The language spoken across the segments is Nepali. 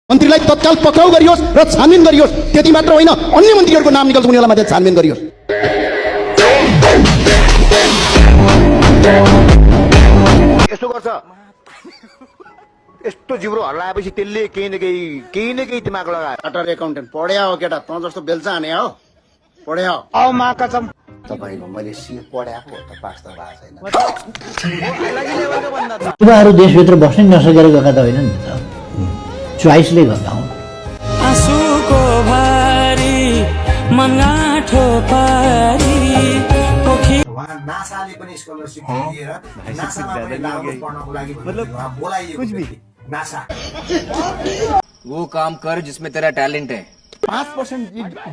मन्त्रीलाई तत्काल पक्राउ गरियोस् र छानबिन गरियोस्। त्यति मात्र होइन, अन्य मन्त्रीहरूको नाम निकल्छ उनीहरूलाई मात्रै छानबिन गरियोस्। यस्तो गर्छ, यस्तो जिब्रो हल्लाएपछि त्यसले केही न केही दिमाग लगायो। चार्टर एकाउन्टेन्ट पढ्या हो केटा, तँ जस्तो बेल्चा हाने हो, पढ्या हो। औ मा कसम तपाईको मैले सिए पढ्याको त पास त भएको छैन। युवाहरू देशभित्र बस्नै नसकेर गएका त होइन नि त, चोइसले गर्दा हुन्। आँसुको भारी मन गाँठो पारी वहाँ नासाले पनि स्कलरसिप दिएर नासामा पनि लागु पढ्नको लागि बोलाइएको नासा। वो काम कर जिसमें तेरा टैलेंट है। 5%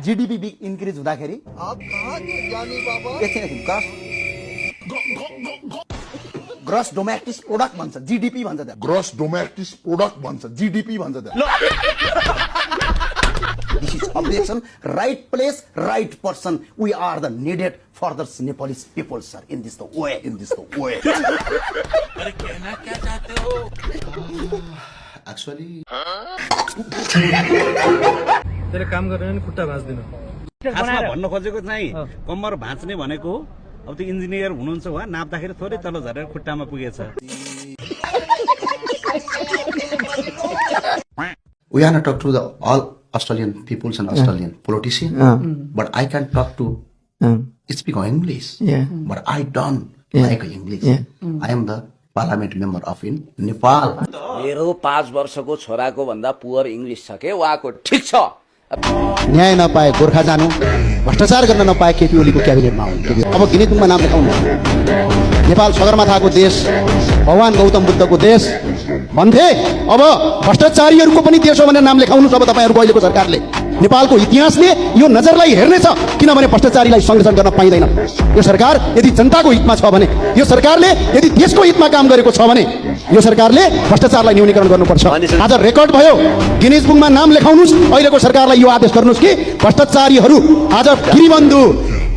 जीडीपी इन्क्रिज हुँदाखेरि ग्रस डोमेस्टिक प्रोडक्ट भन्छ, जीडीपी भन्छ त्यहाँ। ग्रस डोमेस्टिक प्रोडक्ट भन्छ, जीडीपी भन्छ त्यहाँ। This is objection, right place, right person. We are the needed for the Nepalese people, sir. In this the way, in this the way. अरे कहना क्या चाहते हो? Actually, त्यसले काम गरेर खुट्टा भाँच्दिन। खासमा भन्न खोजेको चाहिँ कम्मर भाँच्ने भनेको अब त्यो इन्जिनियर हुनुहुन्छ, उहाँ नाप्दाखेरि थोरै तल झरेर खुट्टामा पुगेछ। We are not talk to the all Australian peoples and Australian politicians, but I can talk to speak English, but I don't like English. I am the parliament member of in Nepal. मेरो 5 वर्षको छोराको भन्दा पुअर इंग्लिश छ के उहाँको ठीक छ। न्याय नपाए गोर्खा जानु, भ्रष्टाचार गर्न नपाए केपी ओलीको क्याबिनेटमा आउनु। अब गिनीतुङमा नाम लेखाउनु। नेपाल सगरमाथाको देश, भगवान गौतम बुद्धको देश भन्थे, अब भ्रष्टाचारीहरूको पनि देश हो भनेर नाम लेखाउनु। अब तपाईँहरूको अहिलेको सरकारले नेपालको इतिहासले यो नजरलाई हेर्नेछ, किनभने भ्रष्टाचारीलाई संरक्षण गर्न पाइँदैन। यो सरकार यदि जनताको हितमा छ भने, यो सरकारले यदि देशको हितमा काम गरेको छ भने, यो सरकारले भ्रष्टाचारलाई न्यूनीकरण गर्नुपर्छ। आज रेकर्ड भयो, गिनिज बुकमा नाम लेखाउनुहोस्। अहिलेको सरकारलाई यो आदेश गर्नुहोस् कि भ्रष्टाचारीहरू आज गिरीबन्धु,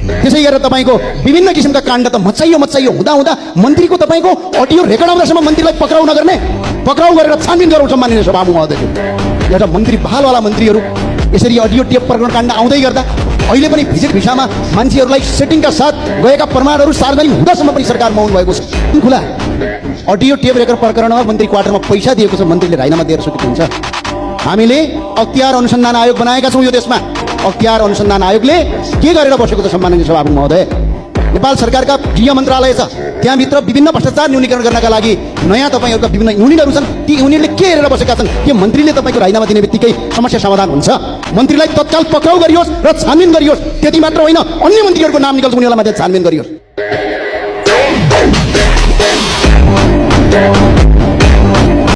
त्यसै गरेर तपाईँको विभिन्न किसिमका काण्ड त मचाइयो हुँदा मन्त्रीको तपाईँको अडियो रेकर्ड आउँदासम्म मन्त्रीलाई पक्राउ नगर्ने, पक्राउ गरेर छानबिन गराउँछ माननीय सभामुख महोदय। एउटा मन्त्री बहालवाला मन्त्रीहरू यसरी अडियो टेप प्रकरण काण्ड आउँदै गर्दा अहिले पनि भिजिट भिसामा मान्छेहरूलाई सेटिङका साथ गएका प्रमाणहरू सार्वजनिक हुँदासम्म पनि सरकार मौन भएको छ। खुला अडियो टेप रेकर्ड प्रकरणमा मन्त्री क्वार्टरमा पैसा दिएको छ, मन्त्रीले राजीनामा दिएर सकेको हुन्छ। हामीले अख्तियार अनुसन्धान आयोग बनाएका छौँ यो देशमा। अख्तियार अनुसन्धान आयोगले के गरेर बसेको छ सम्माननीय सभामुख महोदय? नेपाल सरकारका गृह मन्त्रालय छ, त्यहाँभित्र विभिन्न भ्रष्टाचार न्यूनीकरण गर्नका लागि नयाँ तपाईँहरूका विभिन्न युनिटहरू छन्। ती युनिटले के हेरेर बसेका छन्? के मन्त्रीले तपाईँको राजीनामा दिने बित्तिकै समस्या समाधान हुन्छ? मन्त्रीलाई तत्काल पक्राउ गरियोस् र छानबिन गरियोस्। त्यति मात्र होइन, अन्य मन्त्रीहरूको नाम निकल्छ उनीहरूलाई मात्रै छानबिन गरियोस्।